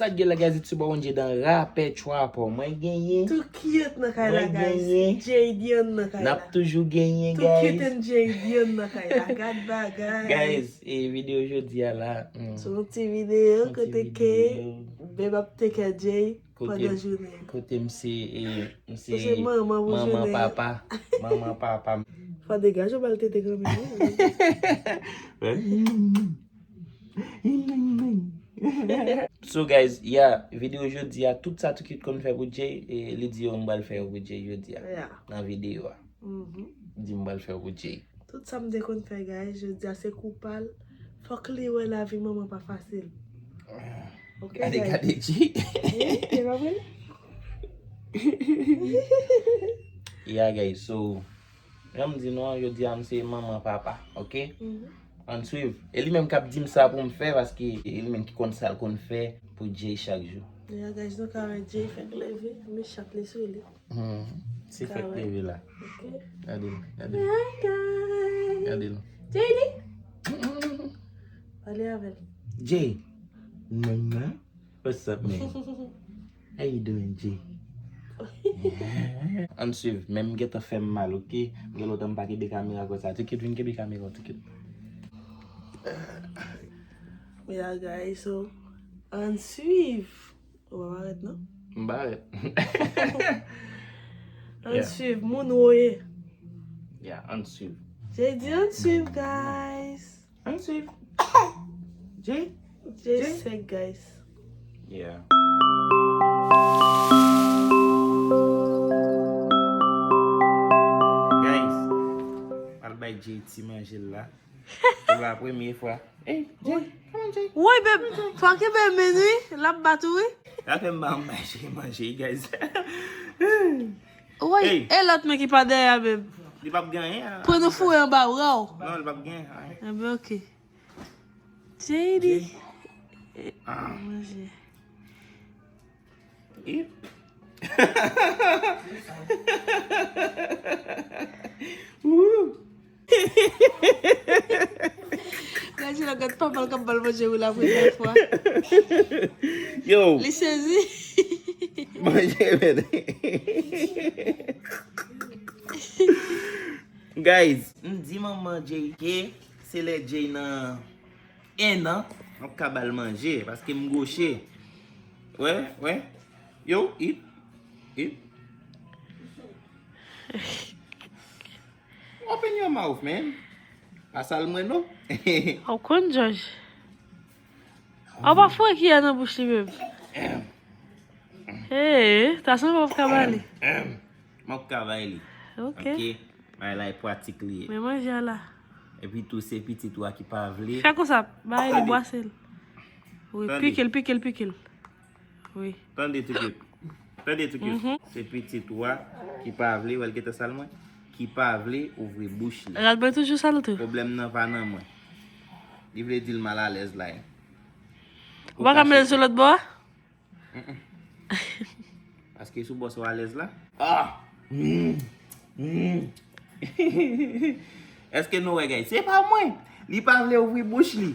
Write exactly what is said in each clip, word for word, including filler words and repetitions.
Sa k gen la, guys, it's your boy One J dan rapè trapper. Mwen genyen. Too cute nan kay la, guys. Jaydion nan kay la. N ap toujou genyen, guys. Too cute and Jaydion nan kay la. Gad bagay. Guys, e videyo jodi a la. Mm. Se yon ti videyo kote ke Beb ap take care Jay pandan jounen. Kote m se e m se manman papa. Manman papa. Fò degaje w ba l tete kanmenm. So guys, yeah, videyo jodi a, tout sa Too Cute konn fè pou Jay, e li di yo m pral fè yo pou Jay jodi a. Nan videyo a. Di m pral fè yo pou Jay. Tout sa m te konn fè, guys, jodi a se kou pa l. Fòk li wè lavi manman pa fasil. Ok, guys. Gade, gade Jay. Wi, e pa vre? Yeah, guys, so Jan m di nou an, jodi a m se manman papa, ok? Ann swiv. E li menm k ap di m sa pou m fè, paske e li menm ki konn sa l konn fè pou Jay chak jou. Ya, guys, nou ka wè Jay fèk leve, mi chat li sou li. Hmm. Se fèk leve la. Ok. Gade l, gade l. Hi, guys. Gade l. Jay, di. Pale avè l. Jay. Mwen, mwen. What's up, man? How you doing, G? Ann swiv, men m gentan fè m mal, ok? M gen lontan m pa kenbe kamera konsa. Too Cute, vin kenbe kamera, Too Cute. Yeah, guys, so, ann swiv. Ou pa parèt, non? M parèt. Ann swiv, moun ou ye. Yeah, ann swiv. Jay di ann swiv, guys. Ann swiv. Jay? Jay sèk, guys. Yeah. Guys, al bay Jay ti manje l la. Se la premye fwa. Hey, Jay, come on, Jay. Woy, beb, fò kenbe men wi, l ap bat ou wi. L ap fè m ba m bay Jay manje, guys. Woy, e lòt men ki pa dèyè a, beb. Li p ap gen anyen. Pran nou foure anba bra w. Non, li p ap gen anyen. Enben, oke. J D. Manje. Ip. Gad Jay la, gad papa l k ap ba l manje wi la premyè fwa. Yo. Li sezi. Manje men. Guys, m di manman Jay ke se lè Jay nan en an, m ap ka ba l manje, paske m gwoche. Wè, wè. Yo, eat, eat. Open your mouth, man. Pa sal mwen, non. Ou konn, Jòj. Ou pa foure kiyè nan bouch li menm. Hey, ta sanble w ap ka ba li. M ap ka bay li. Ok. Ok. Bay la e pratik li ye. Men manje a la. Epi tou se pitit ou a ki pa vle. Fè konsa, bay li, bwase l. Wi, pike l, pike l, pike l. Wi. Tande Too Cute. Tande Too Cute. Se pitit ou a ki pa vle, wè l gentan sal mwen, ki pa vle ouvri bouch li. Rad mwen toujou sal tou. Pwoblèm nan pa nan mwen. Li vle di l malalèz la. Ou pa ka mete l sou lòt bò a? Paske sou bò sa w alèz la. Ah! Mm. Mm. Èske nou wè, guys? Se pa mwen. Li pa vle ouvri bouch li.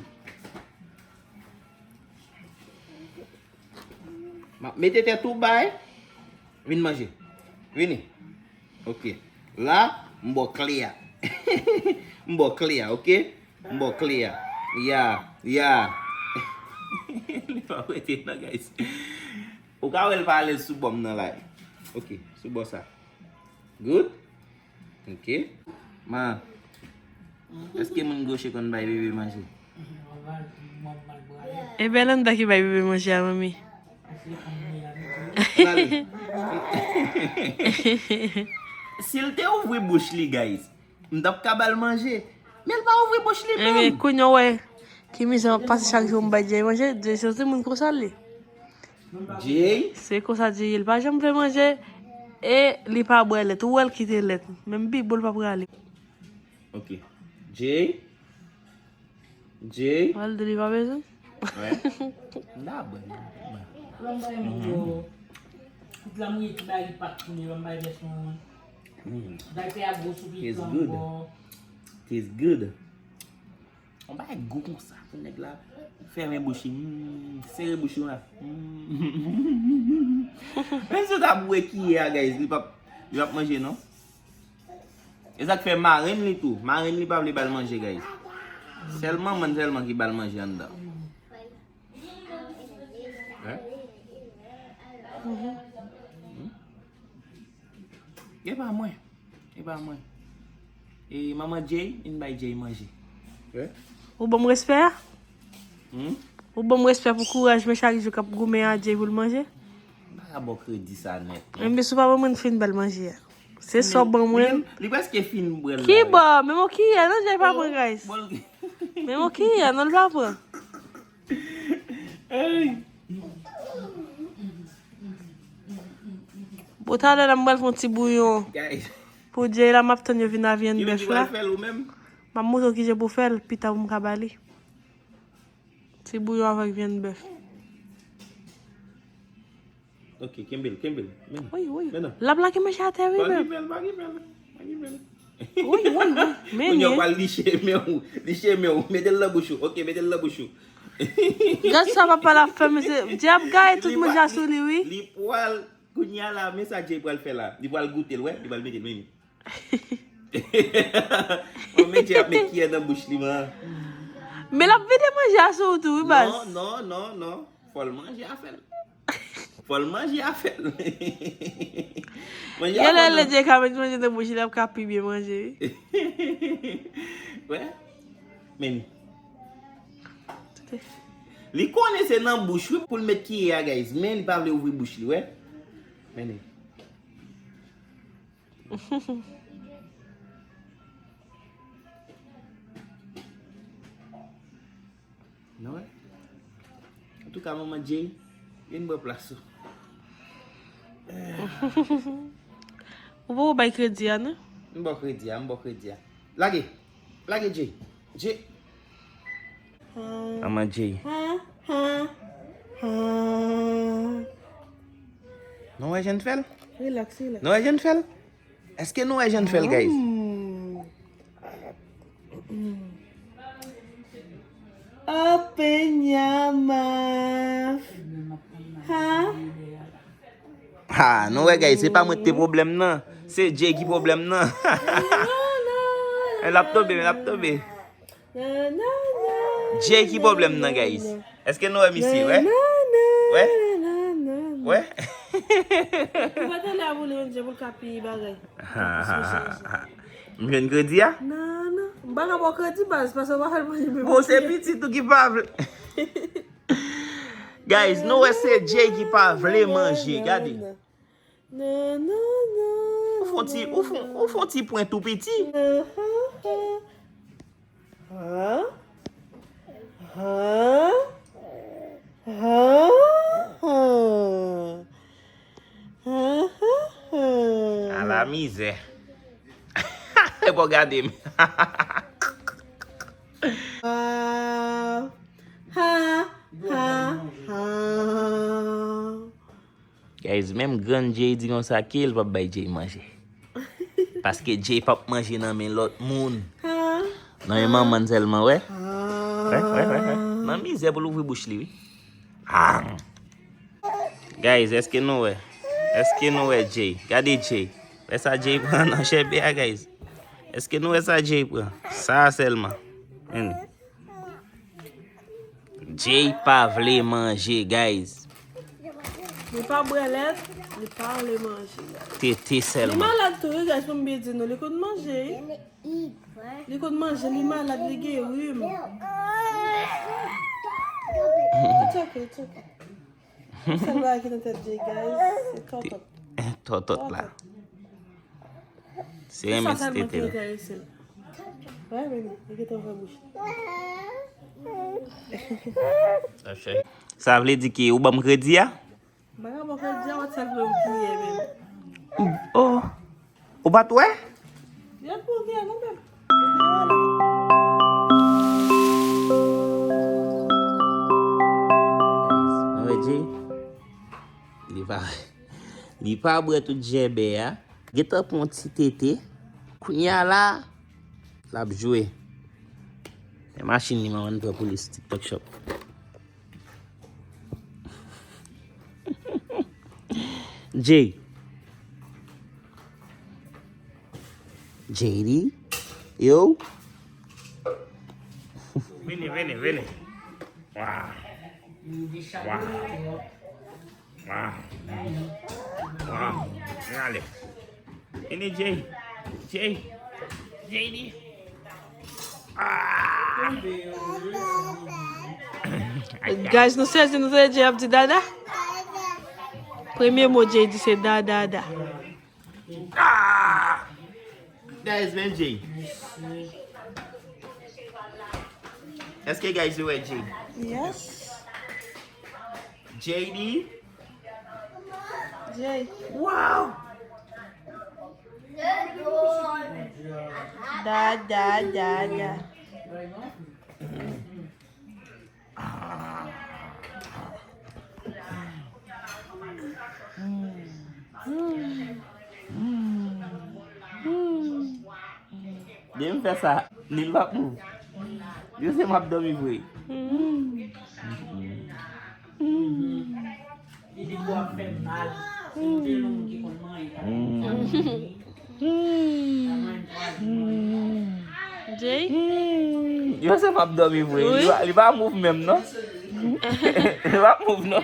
M ap mete tèt ou bay. Vin manje. Vini. Ok. La, m ba w kle a. M ba w kle a, ok? M ba w kle a. Ya, ya. Li pa prete non, guys. Ou ka wè l pa alèz sou bò m nan la. Ok, sou bò sa. Good? Ok. Ma, èske moun gwoche konn bay bebe manje? E Belinda ki bay bebe manje a, manmi. Si l te ouvri bouch li, guys, m t ap ka ba l manje. Men l pa ouvri bouch li menm. Ebyen, kounye a w wè ki mizè m ap pase chak jou m bay Jay manje, Jay se yon timoun konsa l ye. Jay. Se konsa Jay ye, li pa janm vle manje e li pa bwè lèt. Ou wè l kite lèt. Menm bibo l pa prale. Ok. Jay. Jay. Wè l di li pa bezwen. Wè. M ta bwè. Lè m bay moun yo, tout la mouye ti bay li pat pou li, lè m bay bèsyon an. Bay pè a gwo sou pye flanbo. Taste good. Yon bagay gou konsa pou nèg la. Fèmen bouch li. Mm, sere bouch ou la. Mm. Menm si w ta boure kiyè a, guys, li p ap, li p ap manje, non. E sa k fè marenn li tou. Marenn li pa vle ba l manje, guys. Sèl manman l sèlman ki ba l manje anndan. Hein? Hmm? E pa mwen. E pa mwen. E manman Jay, vin bay Jay manje. Hein? Ou ban m respè a? Hmm? Ou ban m respè pou kouraj men chak jou k ap goumen a Jay pou l manje? M pa ka ba w kredi sa nèt, non. Enben, si w pa ban mwen, m fin ba l manje a. Se sa w ban mwen. Li, li prèske fin bwè l la. Ki bò? Menm yon kiyè, non, Jay pa pran, guys. Menm yon kiyè, non, l pa pran. Ay. Bon, talè la, m pral fè yon ti bouyon. Guys. Pou Jay la, m ap tann yo vin a vyann bèf la. Ki menm ki pral fè l ou menm? M ap montre w kijan pou fè l, pita pou m ka ba li. Ti bouyon avèk vyann bèf. Ok, kenbe l, kenbe l. Men. Wi, wi. Men non. L ap lage manje atè, wi, menm. Pa okipe l, pa okipe l. Pa okipe l. Wi, wi, wi. Men. Kounye a w pral liche men w. Liche men w. Mete l nan bouch ou. Ok, mete l nan bouch ou. Gad sa papa l ap fè, mesye. Djab gaye tout manje a sou li, wi. Li pral, kounye a la, men sa Jay pral fè la. Li pral goute l, wè. Li pral mete l, men. Mwen, men Jay ap met kiyè nan bouch li, man. Men l ap vide manje a sou ou tou, wi, baz. Non, non, non, non. Fò l manje afè l. Fò l manje afè l. Manje afè l. Gen lè lè Jay ka met manje nan bouch li, l ap ka pi byen manje, wi. Wè. Men. Li konnen se nan bouch, wi, pou l met kiyè a, guys. Men li pa vle ouvri bouch li, wè. Men. Nou wè? Antouka, manman Jay, vin bò plas ou. Ou poko bay kredi a, non? M ba w kredi a, m ba w kredi a. Lage! Lage, Jay! Jay! Manman Jay. Nou wè jan n fè l? Relax, relax. Nou wè jan n fè l? Èske nou wè jan n fè l, guys? Mm. Open your mouth. Ha? Ha, nou wè, guys, se pa mwen ki te pwoblèm nan. Se Jay ki pwoblèm nan. L ap tonbe, l ap tonbe. Jay ki pwoblèm nan, guys. Èske nou wè misye, wè? Wè? Wè? Ou pa tande a boule yon dje pou l ka pi bagay. M jwenn kredi a? Non, non. M pa ka ba w kredi, baz, paske w pa fè l manje menm. Bon, se pitit ou ki pa vle. Guys, nou wè se Jay ki pa vle manje, gade. Non, non, non. Ou fè yon ti, ou fè, ou fè yon ti pwen tou piti. Non, non, non. Ha? Ha? Ha? Ha? Ha, ha, ha. Ala mizè. E pa gade m. Ha, ha, ha, ha. Guys, menm grann Jay di konsa ke l p ap bay Jay manje. Paske Jay p ap manje nan men lòt moun. Nan men manman l sèlman, wè. Wè, wè, wè, wè. Nan mizè pou l ouvri bouch li, wi. Ah. Guys, èske nou wè? Èske nou wè Jay? Gade Jay. Wè sa Jay pran nan chèbe a, guys. Èske nou wè sa Jay pran? Sa sèlman. Ann. Jay pa vle manje, guys. Li pa bwè lèt, li pa vle manje, guys. Tete sèlman. Li malad tou, wi, guys, pou m byen di nou, li konn manje, wi. Li konn manje, li malad, li gen rim. It's okay, it's okay. Sèl bagay ki nan tèt Jay, guys, se tòtòt. Tòtòt la. Se renmen ti tete la. Wè, bebe, li gentan ouvè bouch. Sa vle di ke ou ban m kredi a? M pa ka ba w kredi a, w ap sèl pran yon kiyè menm. Oh. Ou pa t wè? Yo pou gen nou menm. Guys, nou wè Jay? Li pa, li pa bwè tout jèbè a. Gentan pran yon ti tete. Kounye a la, l ap jwe. Men machin li, manman l pran pou li sou TikTok Shop. Jay. J D. Yo. Vini, vini, vini. Wow. Wow. Wow. Wow. Vini, Jay. Jay. J D. Ah! Guys, nou sezi, nou tande Jay ap di dada? Premye mo Jay di se dada, dada. Ah! Guys, men Jay. Èske guys yo wè Jay? Yes. J D. Jay. Wow! Da, da, da, da. Depi m fè sa, li p ap move. Yo se m ap dòmi vre. Li di kò ap fè m mal. Se yon moun ki konn manyen. Jay? Yo se m ap dòmi vre. Li pa, li pa move menm non. Li pa move non.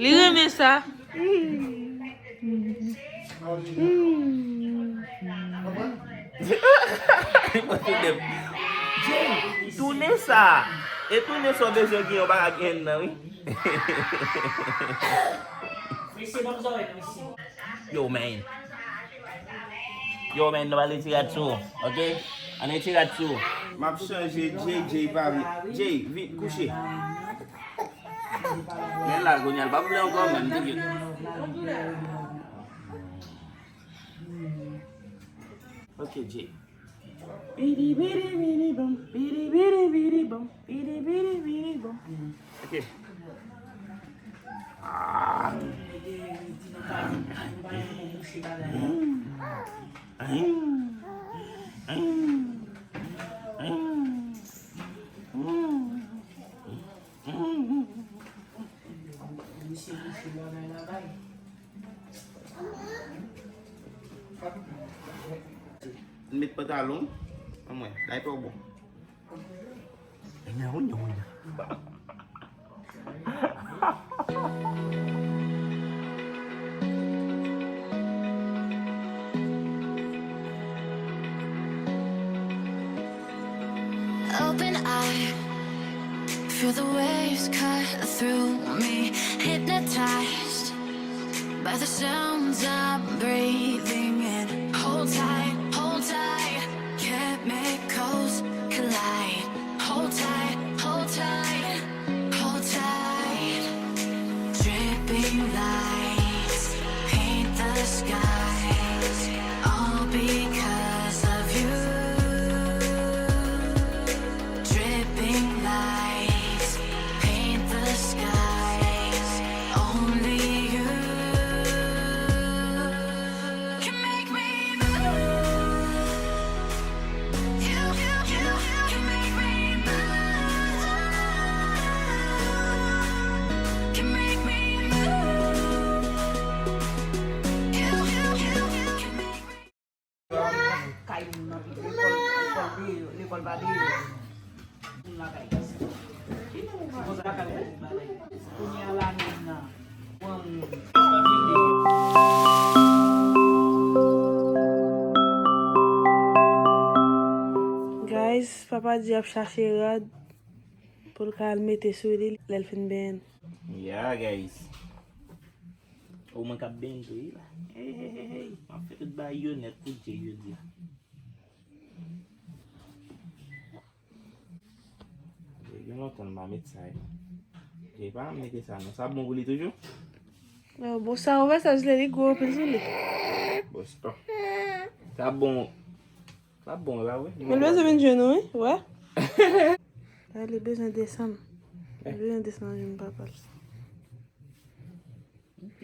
Li renmen sa. Li mwen tounen. Jay, tounen sa. E tounen sa w bezwen gen, w pa ka gen nan, wi. Yo, man. Yo, man, nou pral retire rad sou ou, ok? Ann retire rad sou ou. M ap chanje Jay, Jay pa vle. Jay, vin kouche. Men la, kounye a, l pa vle ankò, menm, teke. Ok, Jay. Bidi, bidi, bidi, bom. Bidi, bidi, bidi, bom. Bidi, bidi, bidi, bom. Ok. Ah. Misye kouche bagay la bay. Met pantalon an mwen, la e pa bon. Open eye, feel the waves cut through me. Hypnotized by the sounds I'm breathing in. Hold tight, hold tight. Chemicals collide. Hold tight, hold tight, hold tight. Dripping lights paint the skies, all because of you. Dripping lights paint the skies, only you can make me move. You, you, you, you can make me move. Can make me move. You, you, you, you can make me Kay moun nan pito, lekòl, lekòl deyò, lekòl pa deyò. Moun lakay gason. Sipoze lakay ou te bagay. Kounye a la menm nan. Pran moun. Guys, papa di ap chache rad pou l ka al mete sou li lè l fin benyen. Yeah, guys. O, mwen k ap benyen tou wi la. Hey, hey, hey, hey. M ap fè tout bagay yo nèt pou Jay jodi a. Jay gen lontan m pa met sa yo. Jay pa mete sa non. Sa bon pou li toujou? Yo, bon, sa ouvè sa, li gwo anpil sou li. Boston. Sa bon. Sa bon la, wi. Men l bezwen vin jwenn ou, wi, wè. La, li bezwen desann. Li bezwen desann jwenn papa l. Ok.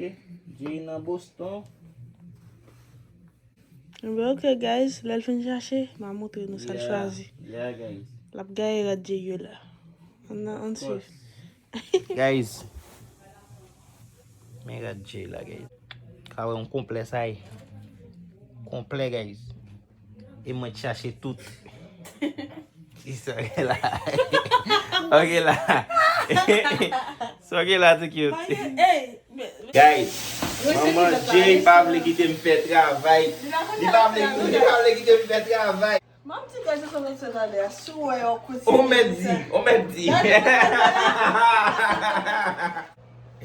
Jay nan Boston. Anben, ok, guys, lè l fin chache, m a montre nou sa l chwazi. Yeah, guys. L ap gaye rad Jay yo la. Ann, ann swiv. Guys, Men gad Jay la, guys. Ka wè yon konplè sa ye. Konplè, guys. E mwen t chache tout. Ki sa gen la? Ok la. Sa gen la, too cute. Hey, guys, manman Jay pa vle kite m fè travay. Li pa vle, li pa vle kite m fè travay. M ap di guys, sa sot sot talè a, si w wè yo kote. Ou mèt di, ou mèt di.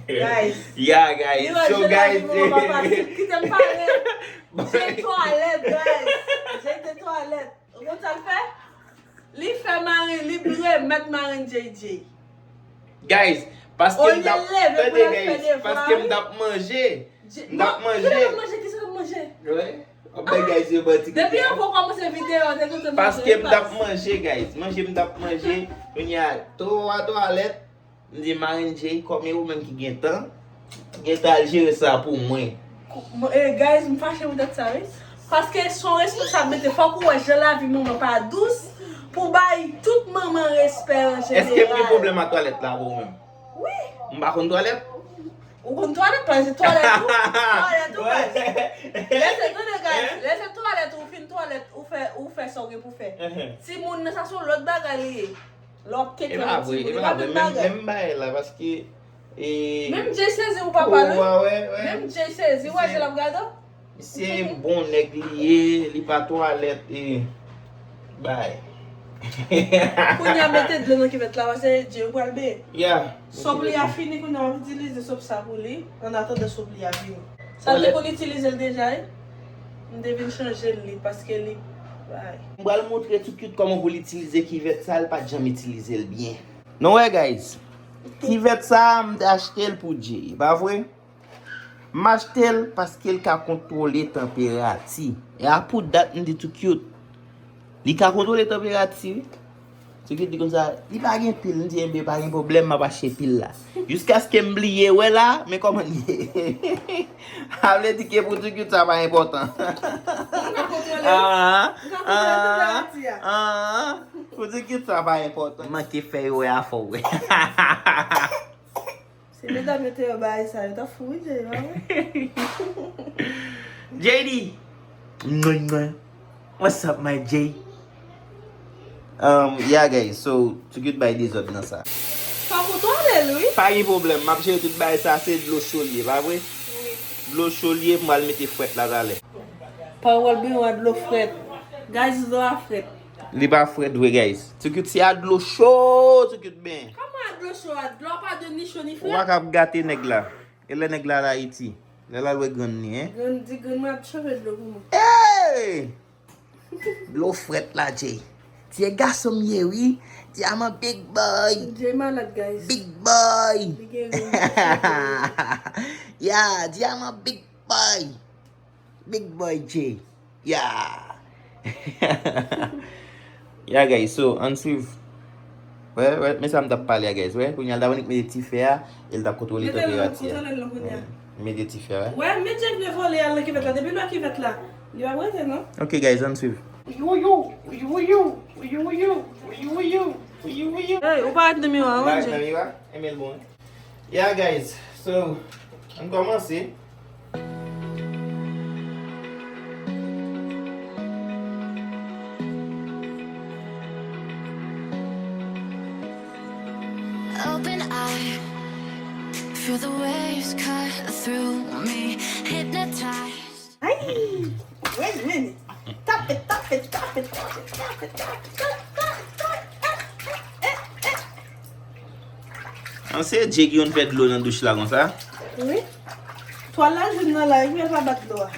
Guys. Yeah, guys. So, guys. Kite m pale. Jay twalèt, guys. Jay te twalèt. Ou konn sa l fè? Li fè mari, li remèt mari J J. Guys, paske m t ap, tande, guys, paske m t ap manje. M t ap manje. Kisa l ap manje? Kisa l ap manje? Wi. Ap bay guys yo manti. Depi avan w kòmanse videyo a, te kontan manje. Paske m t ap manje, guys. Manje m t ap manje. Kounye a, twa twalèt. M di Marenn Jay, kòm e ou menm ki gen tan, gen tan al jere sa pou mwen. Guys, m fache poutèt sa, wi. Paske se yon responsablite, fòk ou wè jan lavi manman pa dous, pou bay tout manman respè an jeneral. Èske m gen pwoblèm ak twalèt la avè w menm? Wi. M pa konn twalèt? Ou konn twalèt, paske twalèt ou, twalèt ou, guys. Lè se, tande, guys, lè se twalèt ou fin twalèt, ou fè, ou fè sa w gen pou fè. Timoun nan, sa se yon lòt bagay li ye. Lè w ap tete yon timoun, e pa menm bagay. Menm bagay la, paske, e, menm Jay sezi ou pa pale. Menm Jay sezi, ou wè jan l ap gade w? Se bon nèg li ye, li pa twalèt, e, bay. Kounye a mete dlo nan kivèt la, paske Jay pral benyen. Sòp li a fini, kounye a w ap itilize sòp sa pou li, an atandan sòp li a vini. Sa l te konn itilize l deja, wi. M te vin chanje l li, paske li, bay. M pral montre Too Cute kòman pou l itilize kivèt sa, l pa t janm itilize l byen. Nou wè, guys, kivèt sa a, m te achte l pou Jay, pa vre? M achte l paske l ka kontwole tanperati. E a pou dat m di Too Cute, li ka kontwole tanperati, wi. Too Cute di konsa, li pa gen pil. M di, enben, pa gen pwoblèm, m ap achte pil la. Jiskaske m bliye, wè la, men kòman l ye. Sa vle di ke pou Too Cute sa pa enpòtan. Ou ka kontwole, ou ka kontwole tanperati a. Pou Too Cute sa pa enpòtan. Manke fè yo wè afè w. Si medam yo te wè bagay sa, yo t ap fou wi, Jay, pa vre? J D! Mwen, mwen. What's up, my J? Um, yeah, guys, so, Too Cute bay dezòd nan sa. Fòk ou twale l, wi. Pa gen pwoblèm, m ap jere tout bagay sa, se dlo cho l ye, pa vre? Wi. Dlo cho l ye, m pral mete frèt la talè. Pawòl byen a dlo frèt. Guys, dlo a frèt. Li pa frèt vre, guys. Too Cute, se a dlo cho, Too Cute ben. Kòman a dlo cho a? Dlo a pa de ni cho ni frèt. Ou pa ka ap gate nèg la. E lè nèg la al Ayiti? Lè l al wè grann li, en? Grann, di grann mwen ap chove dlo pou mwen. Hey! Dlo frèt la, Jay. Ti e gason m ye, wi. Dyaman big boy. Jay malad, guys. Big boy. Li gen rim. Yeah, dyaman big boy. Big boy Jay. Yeah. Yeah, guys, so, ann swiv. Wè, wè, men sa m t ap pale a, guys. Wè, kounye a l t ap annik mete ti fè a, e l t ap kontwole tanperati a. Mete l nan, kontwole l nan kounye a. Wè, mete ti fè a, wè. Wè, men Jay vle vole al nan kivèt la. Depi l wè kivèt la, li p ap rete, non. Ok, guys, ann swiv. Yo, yo, yo, yo, yo, yo, yo, yo, yo, yo, yo. Hey, ou pa ret nan miwa, wi, Jay. Enben l bon, wi. Yeah, guys, so, ann kòmanse. Open eye, feel the waves cut through me, hypnotized. Ay! Wait a minute. Tap it, tap it, tap it, tap it, tap it, tap it, tap, tap, tap, tap, eh, eh, eh. An se Jay ki konn fè dlo nan douch la konsa? Wi. Twal la jwenn nan la, epi l pa bat dlo a.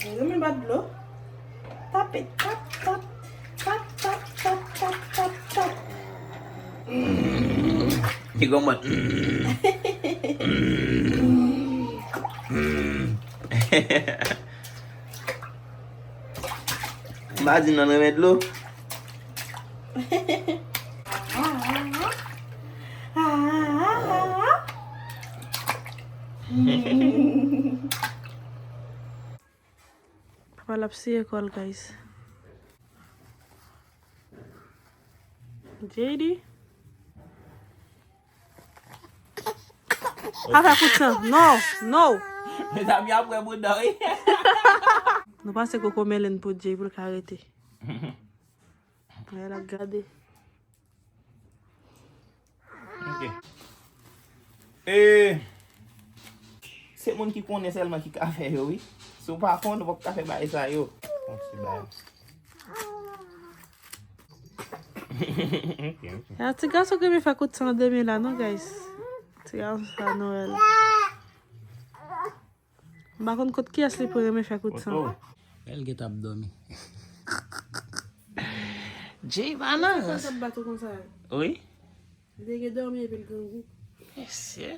Mwen renmen bat dlo. Tap it, tap, tap, tap, tap, tap, tap, tap, tap. Li kòmanse. M pa di nan renmen dlo. Papa l ap siye kò l, guys. J D. Pa fè kout san. No, no. Mezanmi, apre bouda, wi. Nou pase koko melen pou Jay pou l ka rete. Wè, l ap gade. Ok. E, se moun ki konnen sèlman ki ka fè yo, wi. Si w pa konnen, ou p ap ka fè bagay sa yo. Bon, se bagay. Ok, ok. Ya, ti gason ki renmen fè kout san demen la, non, guys. Ti gason sa, Noël. M pa konn kot kiyès li pou renmen fè kout san. Foto. Lè l gentan ap dòmi. Jay Balance. Konsa ap bat ou konsa. Wi. Li te gen dòmi epi l grangou. Mesye.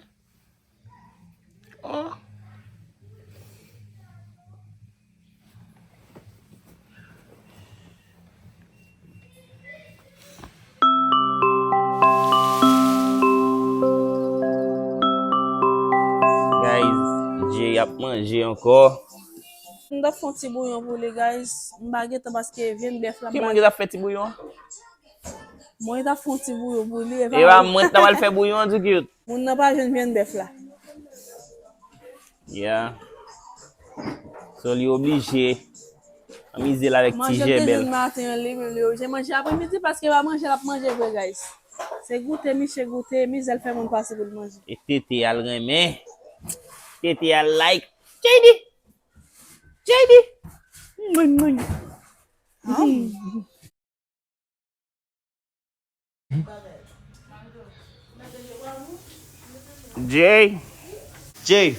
Oh. Guys, Jay ap manje ankò. M t ap fè yon ti bouyon pou li, guys. M pa gentan paske vyann bèf la. Ki moun ki t ap fè ti bouyon an? Mwen t ap fè yon ti bouyon pou li. E pa mwen t ap al fè bouyon an, ti cute. Moun nan pa jwenn vyann bèf la. Yeah. So, li oblije anmize l avèk ti jèbèl. Manje te jwenn maten an, li menm, li oblije manje apremidi paske pa manje l ap manje vre, guys. Se goute, misye goute, mizè l fè moun pase pou l manje. E tete a l renmen. Tete a l like. J D! J D! Mwen, mwen. Jay. Jay.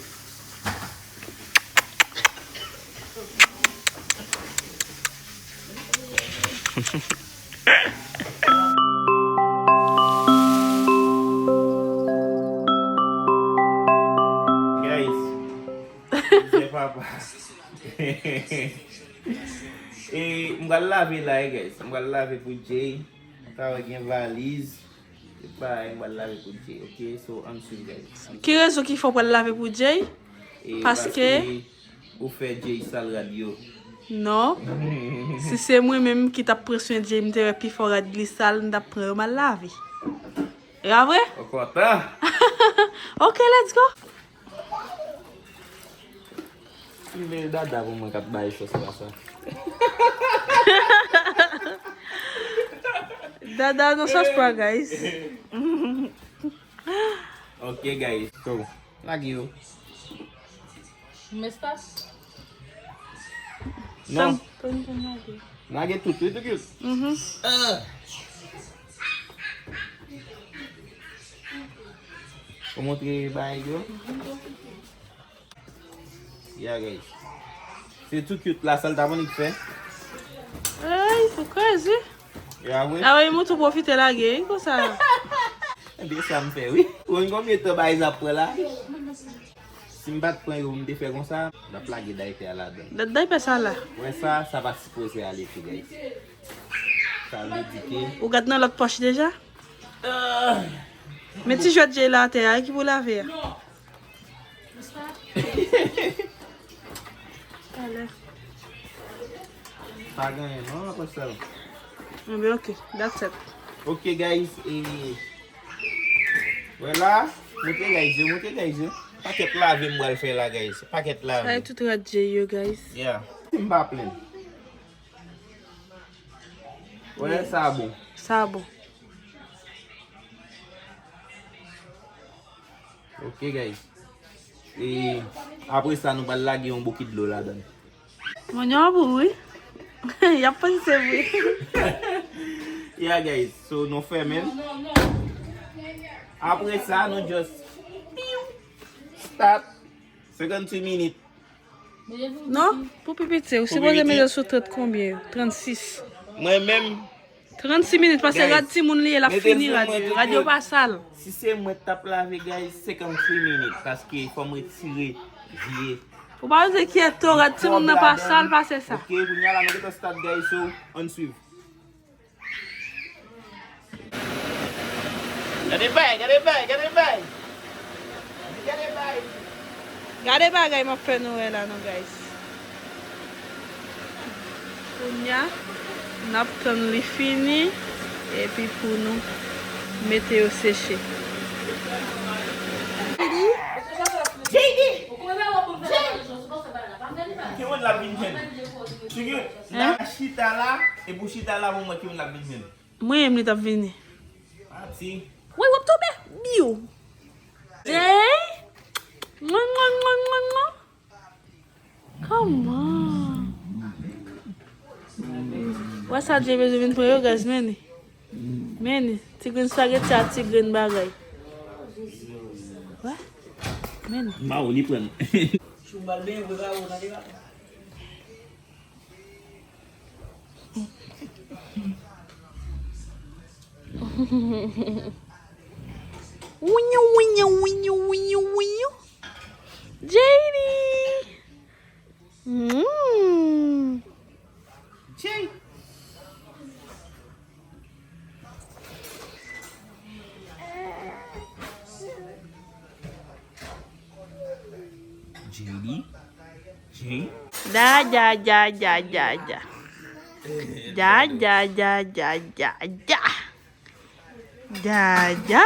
Guys, se papa. E, m pral lave la, eh, guys. M pral lave pou Jay. Ou ka wè gen valiz. Tout bagay m pral lave pou Jay, ok? So, ann swiv, guys. Ki rezon ki fè w pral lave pou Jay? E, paske paske ou fè Jay sal rad yo. Non. Si se mwen menm ki t ap pran swen Jay, m te wè pifò rad li sal, m t ap pran yo m al lave. E pa vre? Ou kontan? Ok, let's go. Li vle dada pou mwen k ap bay sòs la sa. Dada nan sòs pa, guys. Ok, guys. So, lage yo. Mestas? Non. Tann, tann, tann, lage. Lage tout, wi, tout, tout. Mhm. Ah. Ou montre bagay yo? Yeah, guys. Se tout cute la, sa l t ap annik fè. Ay, ou crazy. Ya, wi. A wi, mwen tou pwofite lage, wi, konsa. Ebyen, sa m fè, wi. Ou konn konbyen tan bagay sa ap pran la? Si m pa t pran yo, m te fè konsa, m t ap lage daypè a ladan. Dat daypè sa la. Wè sa, sa pa sipoze ale tou, guys. Sa vle di ke ou gad nan lòt pòch deja? Ah. Men ti jwèt Jay la atè a, ki pou lave a? Talè. Pa genyen non, apre sa. Enben, ok, that's it. Ok, guys, e, wè la, montre guys yo, montre guys yo. Pakèt lave m pral fè la, guys. Pakèt lave. Sa e tout rad Jay yo, guys. Yeah. Si m pa plenn. Wè, sa bon. Sa bon. Ok, guys. E apre sa, nou pral lage yon bokit dlo ladan. Mwen yon pou wi. Y ap panse wi. Yeah, guys. So, nou fèmen. Apre sa, nou just start. Senkanntuit minit. Non, pou pi piti, ou sipoze mete l sou trant konbyen? Trannsis. Mwen menm. Trannsis minit, paske rad timoun li ye, l ap fini rad yo. Rad yo pa sal. Si se mwen k t ap lave, guys, senkanntuit minit, paske fò m retire vye. Ou pa vle kyeto, rad timoun nan pa sal pase sa. Ok, kounye a la, nou gentan start, guys, so, ann swiv. Gade bay, gade bay, gade bay. Gade bay. Gade bagay m ap fè nou wè la non, guys. Kounya, n ap tann li fini, epi pou nou mete yo seche. Fini, J D! J D! Ki moun l ap vin jwenn? Ki moun l ap chita la, epi w chita la pou mwen, ki moun l ap vin jwenn? Mwen menm li t ap vini. Pati. Woy, w ap tonbe. Biw. Jay. Mwen, mwen, mwen, mwen, mwen. Kòman? Wè sa Jay bezwen vin pran yo, guys, men ni. Men ni. Ti grenn spaghetti a ti grenn bagay. Wè. Men ni. Mawo, li pran. Winyo, winyo, winyo, winyo, winyo. J D. Mm. Jay. J D. Jay. Ja, ja, ja, ja, ja, ja. Ja, ja, ja, ja, ja, ja. Ja, ja.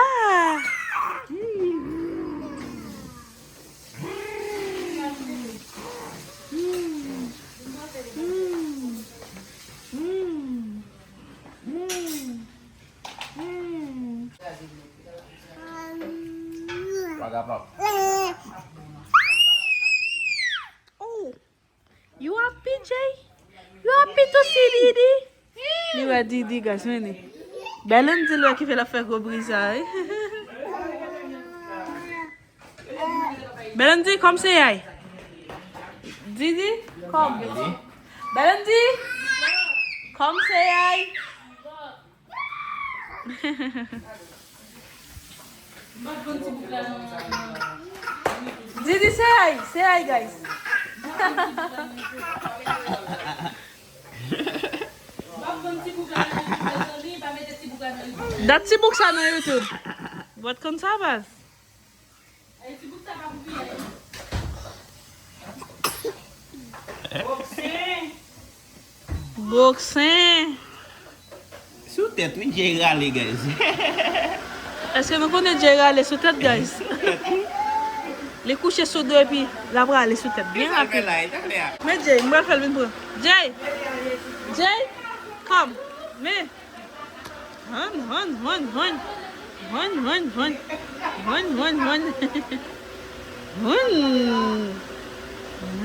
Oh, you happy, Jay? You happy to see Didi? Li wè Didi, guys, men ni. Bèlèn di l wè ki fè l ap fè gwo bri sa, wi. Bèlèn di, come say hi. Didi, come. Bèlèn di, come say hi. Didi, say hi, say hi, guys. Dat ti bouk sa nan YouTube. Bòt konn sa, baz. Boksen. Sou tèt, wi, Jay rale, guys. Èske nou konnen Jay rale sou tèt, guys? Li kouche sou do epi l ap rale sou tèt byen rapid. Men Jay, m pral fè l vin pran. Jay! Jay! Come! Men! Hon, hon, hon, hon. Hon, hon, hon. Hon, hon, hon. Hon.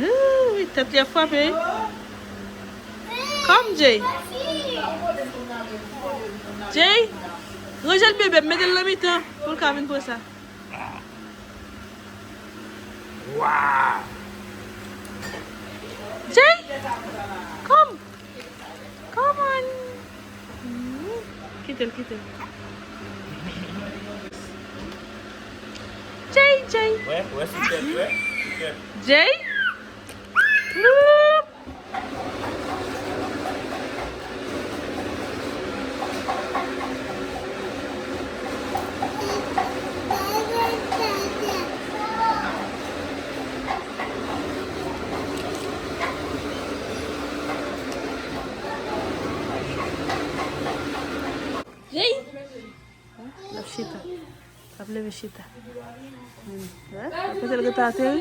Ooh, tèt li ap frape, wi. Come, Jay. Jay, ranje l, bebe, mete l nan mitan pou l ka vin pran sa. Jay, come. Come on. Kite l, kite l. Jay, Jay. Wè, wè sou tèt, wè sou tèt. Jay. Woup. Jay! L ap chita. L ap leve chita. Kote l gentan ateri?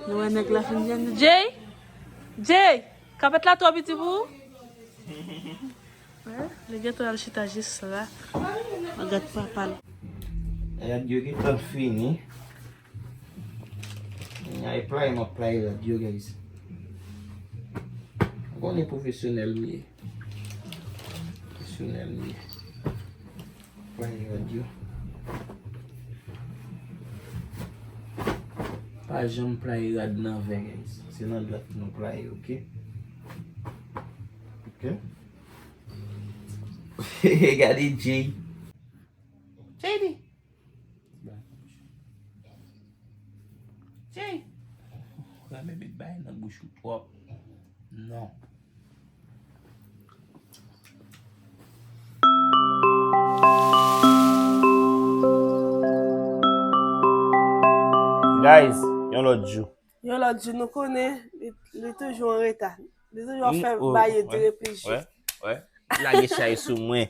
Nou wè nèg la fin jwenn li. Jay! Jay! Kapèt la twò piti pou ou? Li gentan al chita jis la. Mwen gad papa l. Rad yo gentan fini. Ay play, m ap play rad yo, guys. Ou konnen pwofesyonèl m ye. Pwofesyonèl m ye. Play rad yo. Pa janm play rad nan vè, guys. Se nan dwat nou play, oke? Oke? Gade Jay. Jay di. Jay. Ou renmen met bagay nan bouch ou twòp. Non. Guys, yon lòt jou. Yon lòt jou, nou konnen li, li toujou an reta. Li toujou ap fè bagay yo dire plis jis. Wè, wè. Li lage chay sou mwen.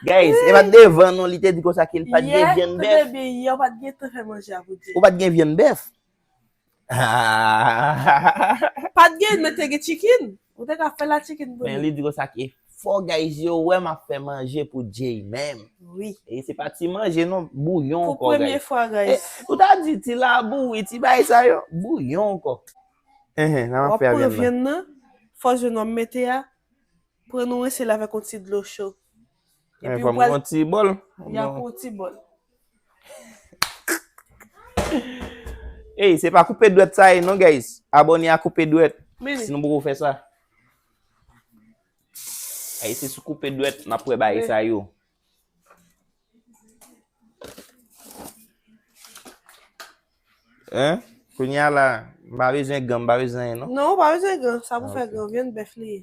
Guys, e pa t devan non, li te di konsa ke li pa t gen vyann bèf. Yes, tande byen, yè w pa t gen tan fè manje a pou Jay. Ou pa t gen vyann bèf? Pa t gen, men te gen chicken. Ou te ka fè la chicken pou li. Men li di konsa ke fò guys yo wè m ap fè manje pou Jay menm. Wi. E se pa ti manje non, bouyon ankò guys. Pou premye fwa guys. Ou ta di ti labou, wi, ti bagay sa yo, bouyon ankò. Enhen, nan m ap fè avyann nan. W ap pran vyann nan, fò jwenn w ap mete a, pran yon sèl avèk yon ti dlo cho. Epi w pral yon ti bòl. Y ap yon ti bòl. Ey, se pa koupe dwèt sa ye non, guys. Abòne a koupe dwèt. Si nou poko fè sa. Ey, se sou koupe dwèt, n ap wè bagay sa yo. Hein? Kounye a la, m pa bezwen gan, m pa bezwen anyen, non? Non, ou pa bezwen gan. Sa pou fè gan, vyann bèf li ye.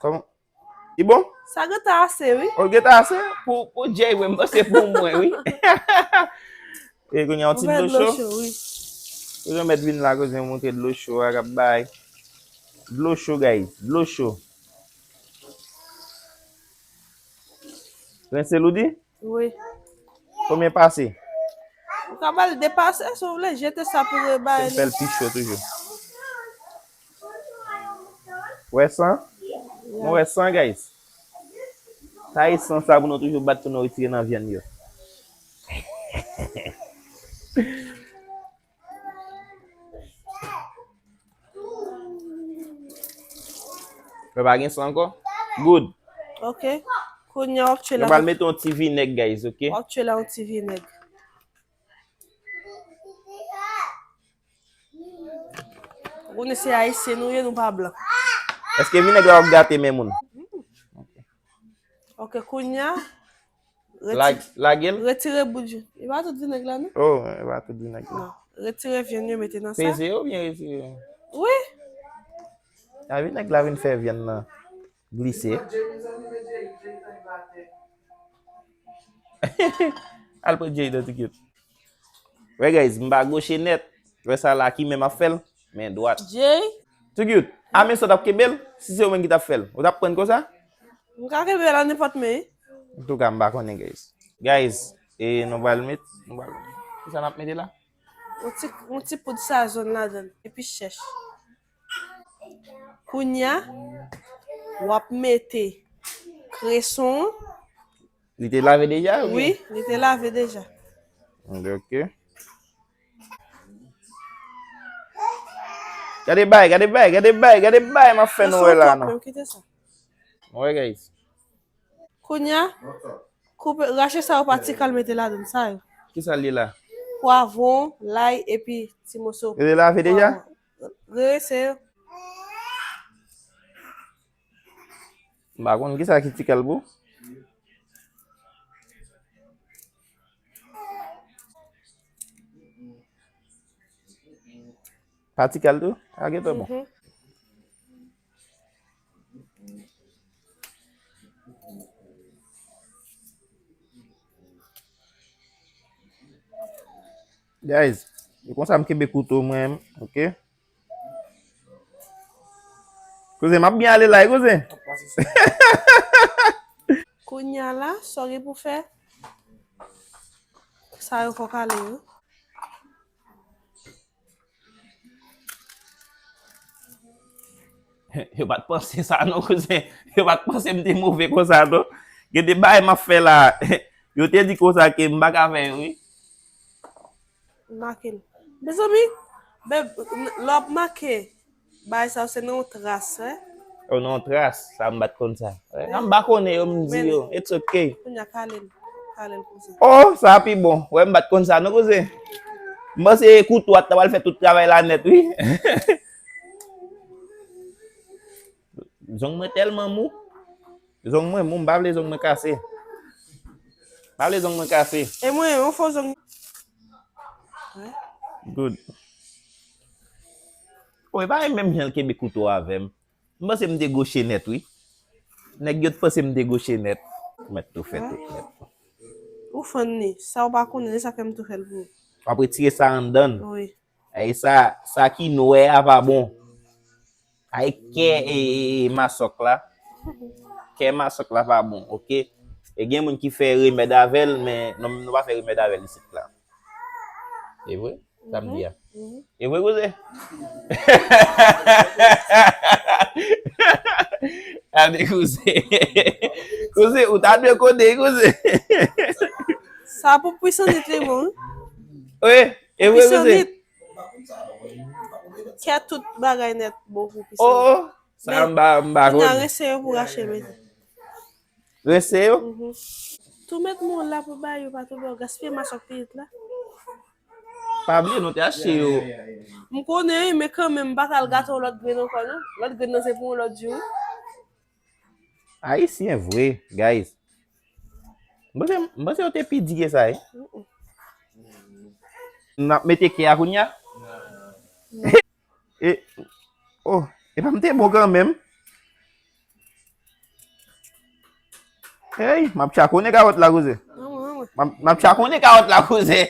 Kòman? Li bon? Sa gentan ase, wi. O, gentan ase? Pou, pou Jay, wi, m panse pou mwen, wi. E kounye a, yon ti dlo cho? Dlo cho, wi. Ou jan mèt vin la, koze m montre dlo cho a k ap bay. Dlo cho, guys. Dlo cho. Rense l ou di? Wi. Konbyen pase? Ou ka ba l de pase, si w vle, jete sa pou rebay li. Fè l pi cho toujou. Wè san? Mwen wè san, guys. Sa e san sa pou nou toujou bat pou nou retire nan vyann yo. Mwen pa gen san ankò? Good. Ok. Kounye a w ap tchwe la. Mwen pral mete yon ti vinèg, guys, ok? W ap tchwe la yon ti vinèg. Ou konnen se Ayisyen nou ye, nou pa blan. Èske vinèg la w ap gate men moun? Ok, kounye a, Lage l. Retire bout jus. E pa tout vinèg la, non? Oh, e pa tout vinèg la. Non. Retire vyann yo, mete nan sa. Peze yo oubyen retire yo? Wi. A, vinèg la vin fè vyann nan glise. Al pran Jay nan ticket. Wè, guys, m pa goche nèt. Wè sa la ki men m ap fè l, men dwat. Jay? Too cute. A, men sa w t ap kenbe l, si se ou menm ki t ap fè l. Ou t ap pran l konsa? M ka kenbe l a nenpòt men. Antouka, m pa konnen, guys. Guys, e nou pral met, nou pral, kisa n ap mete la? Yon ti, yon ti poud sazon ladan l, epi chèch. Kounye a, w ap mete kreson. Li te lave deja, oubyen? Wi, li te lave deja. Ok. Gade bay, gade bay, gade bay, gade bay, m ap fè nou wè la, non. Mwen wè, guys. Kounye a, koupe, rache sa yo pa ti kal mete ladan l, sa yo. Kisa l ye la? Pwavwon, lay, epi ti moso. Yo te lave deja? Pwavwon. Rese yo. M pa konn kisa ki ti kal pou. Pa ti kal tou? A gentan bon. Mhm. Guys, e konsa m kenbe kouto mwen, ok? Kouzen, m ap byen ale la, wi, kouzen. Kounye a la, sa w gen pou fè? Sa yo fò kale yo. Yo pa t panse sa non, kouzen. Yo pa t panse m te move konsa non. Gen de bagay m ap fè la. Yo te di konsa ke m pa ka fè yo, wi. Make l. Mezanmi, beb, lè w ap make bagay sa yo, se nan yon tras, wi. Oh, nan yon tras, sa m pa t konn sa. Wi. Sa m pa konnen yo, m di yo. It's ok. Kounye a, kale l. Kale l konsa. Oh, sa pi bon. Wè, m pa t konn sa, non, kouzen. M panse kouto a t ap al fè tout travay la nèt, wi. Zong mwen tèlman mou. Zong mwen mou, m pa vle zong mwen kase. M pa vle zong mwen kase. E mwen, yon fo zong. Good. Wi, e pa menm jan l kenbe kouto avè m. M panse m te goche nèt, wi. Nèg yo t panse m te goche nèt. Mèt tou fè tout nèt. Ou fann li. Sa w pa konnen, se sa fè m tou fè l pou ou. W ap retire sa anndan l. Wi. E sa, sa ki nwè a pa bon. Ay, kè e, e, e masòk la. Kè masòk la pa bon, oke? E gen moun ki fè remèd avè l, men nou, nou pa fè remèd avè l isit la. E vre? Sa m di a. E vre, kouzen? Gade, kouzen. Kouzen, ou ta dwe konnen, kouzen. Sa pou pwisan nèt li bon, wi. Wi, e vre, kouzen. Pwisan nèt. Kè tout bagay nèt bon pou pwisan nèt. Oh, oh. Sa m pa, m pa konn. Kounye a, rense yo pou rache mete. Rense yo? Mhm. Tou met moun la pou bay yo pa tou bò, gaspiye masòk pitit la. Pa bliye, nou te achte yo. M konnen, wi, men kanmenm, m pa ka al gate yon lòt grenn ankò, non. Lòt grenn nan se pou yon lòt jou. Ayisyen vre, guys. M panse, m panse yo te pi di ke sa, wi. Mm-mm. N ap mete kè a kounye a? E, oh, epa m te bon kanmenm. Hey, m ap tchakonnen kawòt la, kouzen. M ap, m ap tchakonnen kawòt la, kouzen.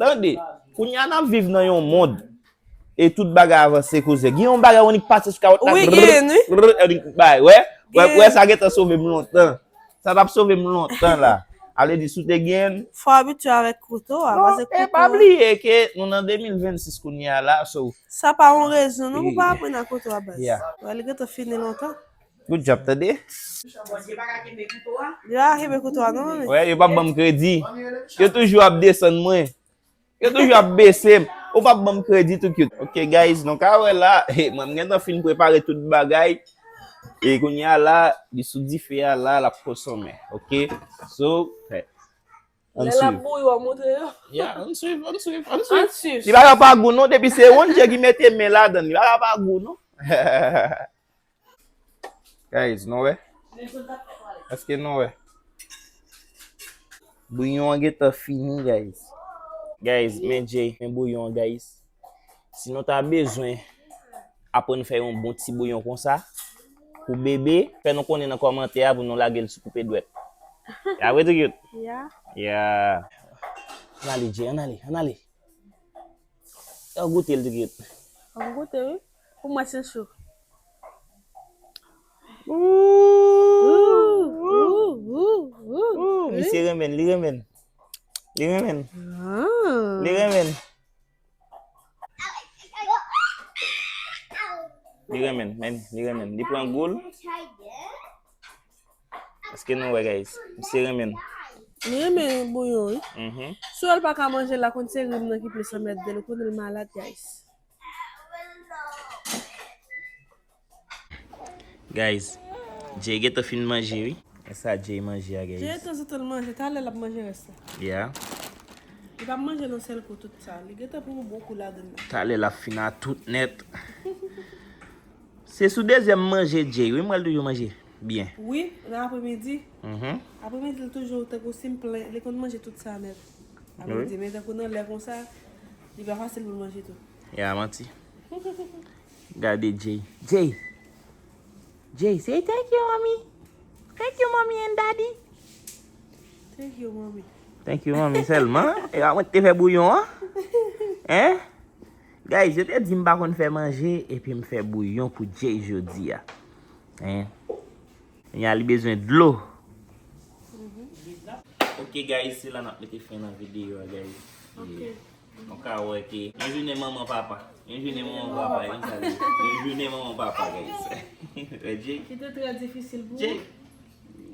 Tande, kounye a n ap viv nan yon mond e tout bagay avanse, kouzen. Gen yon bagay ou annik pase sou kawòt la. Wi, gen, wi. Annik bay, wè. Wè, wè, sa gentan sove m lontan. Sa t ap sove m lontan la. A vle di, si w te gen. Fò abitye avèk kouto a, non, pase e kouto pa a. Bliye ke nou nan de mil vennsis kounye a la, so. Sa pa yon rezon, non, pou pa aprann ak kouto a, baz. Yeah. Wè, li gentan fini lontan. Good job, tande. Li pa kenbe kouto a, non, men. Wè, yo p ap ban m kredi. Yo toujou ap desann mwen. Yo toujou ap bese m. Ou p ap ban m kredi tou, cute. Ok, guys, nou ka wè la, mwen, m gentan fin prepare tout bagay. E kounye a la, li sou dife a la, l ap konsonmen. Ok? So, hey, ann swiv. Lè l ap bouyi, w ap montre yo. Yeah, ann swiv, ann swiv, ann swiv. Ann swiv. Li pa ka pa gou, non, depi se Wondye ki mete men ladan l, li pa ka pa gou, non. Guys, nou wè? Èske nou wè? Bouyon an gentan fini, guys. Guys, men Jay, men bouyon an, guys. Si nou ta bezwen aprann fè yon bon ti bouyon konsa, pou bebe, fè nou konnen nan kòmantè a pou nou lage l sou koupe dwèt. Ya vre, tou cute? Ya. Ya. Ann ale, Jay, ann ale, ann ale. Yo, goute l, tou cute. An goute, wi. Pou mwen, se cho. Ooh, ooh, ooh, ooh. Ooh, misye renmen, li renmen. Li renmen. Ah. Li renmen. Li renmen, men, li renmen. Li pran gou l. Èske nou wè, guys? Misye renmen. Li renmen bouyon, wi. Mhm. Si w wè l pa ka manje l la, konn se rim nan ki plis anmède l, ou konnen l malad, guys. Guys, Jay gentan fin manje, wi. E sa Jay manje a, guys. Jay tanzantan l manje, talè l ap manje rès la. Yeah. Li p ap manje nan sèl kou tout sa. Li gentan pran yon bon kou ladan l la. Talè l ap fin a tout nèt. Se sou dezyèm manje Jay, wi, m wè l toujou manje byen. Wi, nan apremidi. Mhm. Apremidi, l toujou tankou si m plen, li konn manje tout sa nèt. Apremidi, men tankou nan lè konsa, li pa fasil pou l manje tou. Ya, manti. Gade Jay. Jay. Jay, say thank you, mommy. Thank you, mommy and daddy. Thank you, mommy. Thank you, mommy, sèlman. E pa mwen ki te fè bouyon an. Hein? Guys, yo te di m pa konn fè manje, epi m fè bouyon pou Jay jodi a. Hein? Kounye a li bezwen dlo. Mhm. Ok, guys, se la n ap mete fen nan videyo a, guys. Ok. Nou ka wè ke yon jounen manman papa. Yon jounen manman papa, yon sa li. Yon jounen manman papa, guys. Wè, Jay? Ki te trè difisil pou ou? Jay?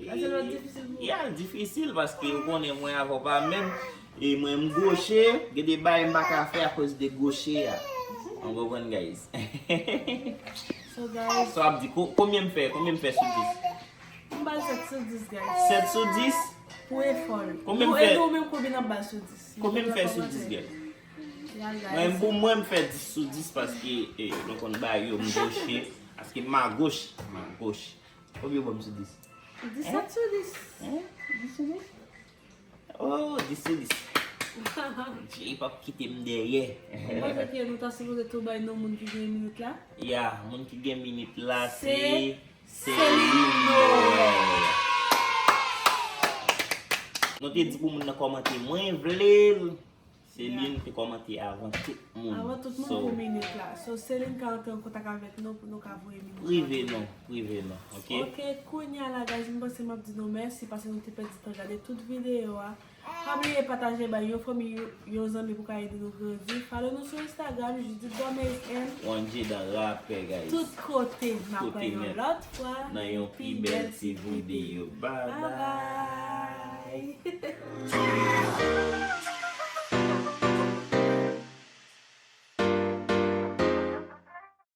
Sa te trè difisil pou ou? Ya, difisil paske ou konnen mwen avè w pa menm. E mwen m goche, gen de bagay m pa ka fè akoz de goche a. Ou konprann, guys? So, guys. So, ap di, ko-, konbyen m fè, konbyen m fè sou dis? M ba l sèt sou dis, guys. Sèt sou dis? Pou efò l. Konbyen m fè? E nou menm, konbyen n ap ba l sou dis? Konbyen m fè sou dis, guys? Mwen, pou mwen, m fè dis sou dis paske, eh, nou konn ba yo, m goche. Paske m a goch, m a goch. Konbyen w ban m sou dis? Disèt sou dis. Hein? Dis sou dis? Oh, dis sou dis. Jay p ap kite m dèyè. Mwen panse ke nou ta sipoze tou bay non moun ki gen minit la. Ya, moun ki gen minit la, se Celine Noël. Nou te di pou moun nan kòmante, mwen vle l. Celine te kòmante avan tout moun. Avan tout moun pou minit la. So, Celine ka antre an kontak avèk nou pou nou ka voye minit. Prive nou, prive nou, ok? Ok, kounye a la, guys, m panse m ap di nou mèsi paske nou te pèdi tan gade tout videyo a. Pa bliye pataje bay yon fanmi, yon zanmi pou ka ede nou grandi. Follow nou sou Instagram, Judith Gomez and One J dan rapè, guys. Tout kote. N ap wè yon lòt fwa. Nan yon pi bèl ti videyo. Bye Bye bye. Bye.